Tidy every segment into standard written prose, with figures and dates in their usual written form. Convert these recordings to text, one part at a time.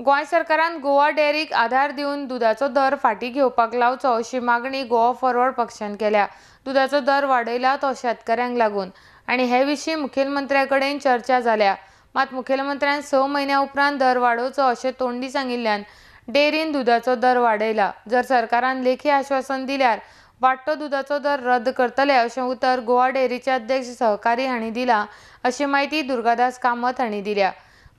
गोंय सरकारान गोवा डेअरीक आधार दिवन दुदाचो दर फाटीं घेवपाक लावचो अशी मागणी गोवा फॉरवर्ड पक्षान केल्या. दुदाचो दर वाडयला तो शेतकऱ्यांक लागून आनी हे विशीं मुखेलमंत्र्या कडेन चर्चा जाल्या. मात मुखेलमंत्र्यान 6 म्हयन्या उपरांत दर वाडोवचो अशें तोंडी सांगिल्ल्यान डेअरीन दुदाचो दर वाडयला. जर सरकारान लेखी आश्वासन दिल्यार वाडटो दुदाचो दर रद्द करतले अशें उतर गोवा डेअरीचे अध्यक्ष सहकारी हांणी दिला अशी म्हायती दुर्गादास कामत हांणी दिल्या.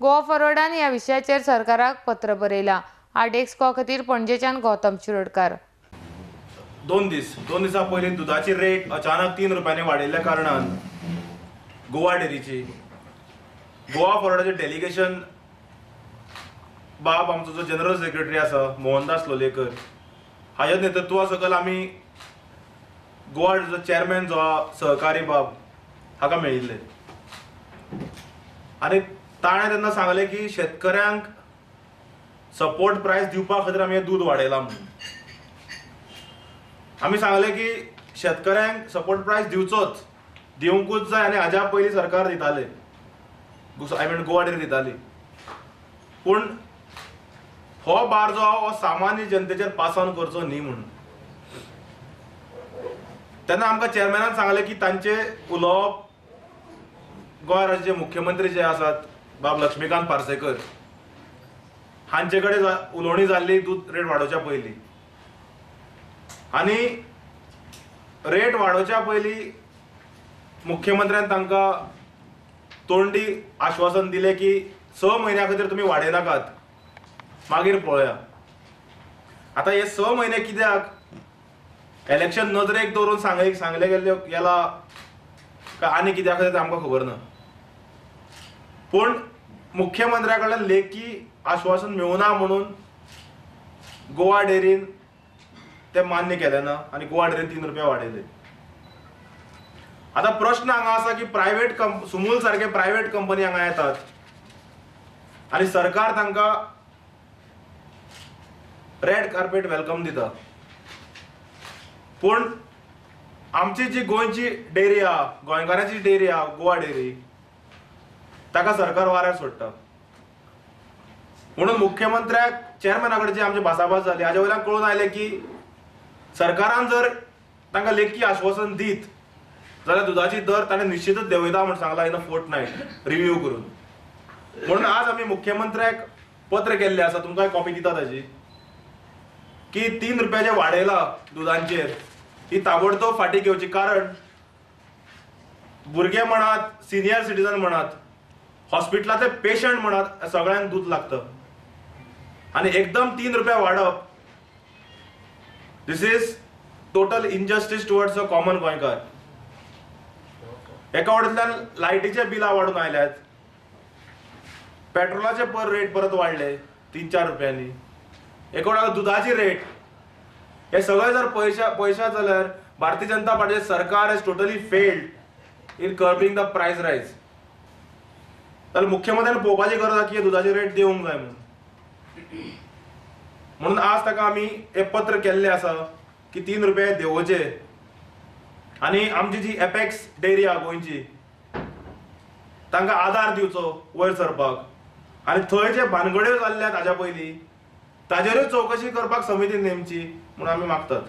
गोवा फॉरवर्डान ह्या विशयाचेर सरकाराक पत्र बरयलां. आरडीएक्स गोवा खातीर पणजेच्यान गौतम शिरोडकार. दोन दिसां पयलीं दुदाची रेट अचानक 3 रुपयांनी वाडिल्ल्या कारणान गोवा डेअरीची गोवा फॉरवर्डाचें डेलिगेशन बाब आमचो जो जनरल सेक्रेटरी आसा मोहनदास लोलयेकर हाज्या नेतृत्वा सकयल आमी गोवा डेअरीचो चेअरमॅन जो आसा सहकारी बाब हाका मेळिल्ले आनी ताणें तेन्ना सांगलें की शेतकऱ्यांक सपोर्ट प्रायस दिवपा खातीर आमी हें दूद वाडयलां म्हणून. आमी सांगलें की शेतकऱ्यांक सपोर्ट प्रायस दिवचोच, दिवंकूच जाय आनी हाज्या पयलीं सरकार दिताले, I mean Goa dairy दिताली. पूण हो भार जो आहा हो सामान्य जनतेचेर पास ऑन करचो न्ही म्हणून तेन्ना आमकां चेअरमॅनान सांगलें की तांचें उलोवप गोंय राज्याचे मुख्यमंत्री जे आसात बाब लक्ष्मीकांत पार्सेकर हांचे कडेन उलोवणी जाल्ली दूद रेट वाडोवच्या पयलीं आनी रेट वाडोवच्या पयलीं मुख्यमंत्र्यान तांकां तोंडी आश्वासन दिलें की 6 म्हयन्या खातीर तुमी वाडयनाकात, मागीर पळोवया. आतां हे 6 म्हयने कित्याक इलेक्शन नजरेक दवरून सांगले गेल्ले गेला काय आनी कित्या खातीर आमकां खबर ना. पूण मुख्यमंत्र्या कडल्यान लेखी आश्वासन मेळुना म्हणून गोवा डेअरीन ते मान्य केलें ना आनी गोवा डेअरीन 3 रुपया वाडयले. आतां प्रश्न हांगा आसा की प्रायवेट सुमूल सारके प्रायवेट कंपनी हांगा येतात आनी सरकार तांकां रेड कार्पेट welcome दिता. पूण आमची जी गोंयची डेअरी आहा, गोंयकारांची डेअरी आहा गोवा डेअरी, ताका सरकार वाऱ्यार सोडटा. म्हणून मुख्यमंत्र्याक चेअरमॅना कडेन जी आमची भासाभास जाली हाज्या वयल्यान कळून आयलें की सरकारान जर तांकां लेखी आश्वासन दीत जाल्यार दुदाची दर ताणें निश्चितच देंवयता म्हूण सांगलां इन अ फोर्टनायट रिव्यू करून. म्हणून आज आमी मुख्यमंत्र्याक पत्र केल्लें आसा, तुमकां कॉपी दिता ताजी, की 3 रुपयाचे वाडयला दुदांचेर ही ताबडतोब फाटीं घेवची. कारण भुरगे म्हणात, सिनियर सिटीजन म्हणात, हॉस्पिटलांतले पेशंट म्हणात, सगळ्यांक दूद लागता आनी एकदम 3 रुपया वाडप this is total injustice towards a common गोंयकार. एका वटेंतल्यान लायटीचे बिलां वाडून आयल्यात, पेट्रोलाचे पर रेट परत वाडले 3-4 रुपयांनी, एका वटेन दुदाची रेट, हे सगळे जर पयशा जाल्यार भारतीय जनता पार्टीचे सरकार is totally failed in curbing the price rise. जाल्यार मुख्यमंत्र्यान पळोवपाची गरज आसा की दुदाची रेट देवंक जाय म्हणून. म्हणून आज ताका आमी हें पत्र केल्लें आसा की 3 रुपया देंवोवचे आनी आमची जी एपेक्स डेअरी आहा गोंयची तांकां आदार दिवचो वयर सरपाक आनी थंय जे भानगड्यो जाल्ल्या ताज्या पयलीं ताजेरूय चवकशी करपाक समिती नेमची म्हणून आमी मागतात.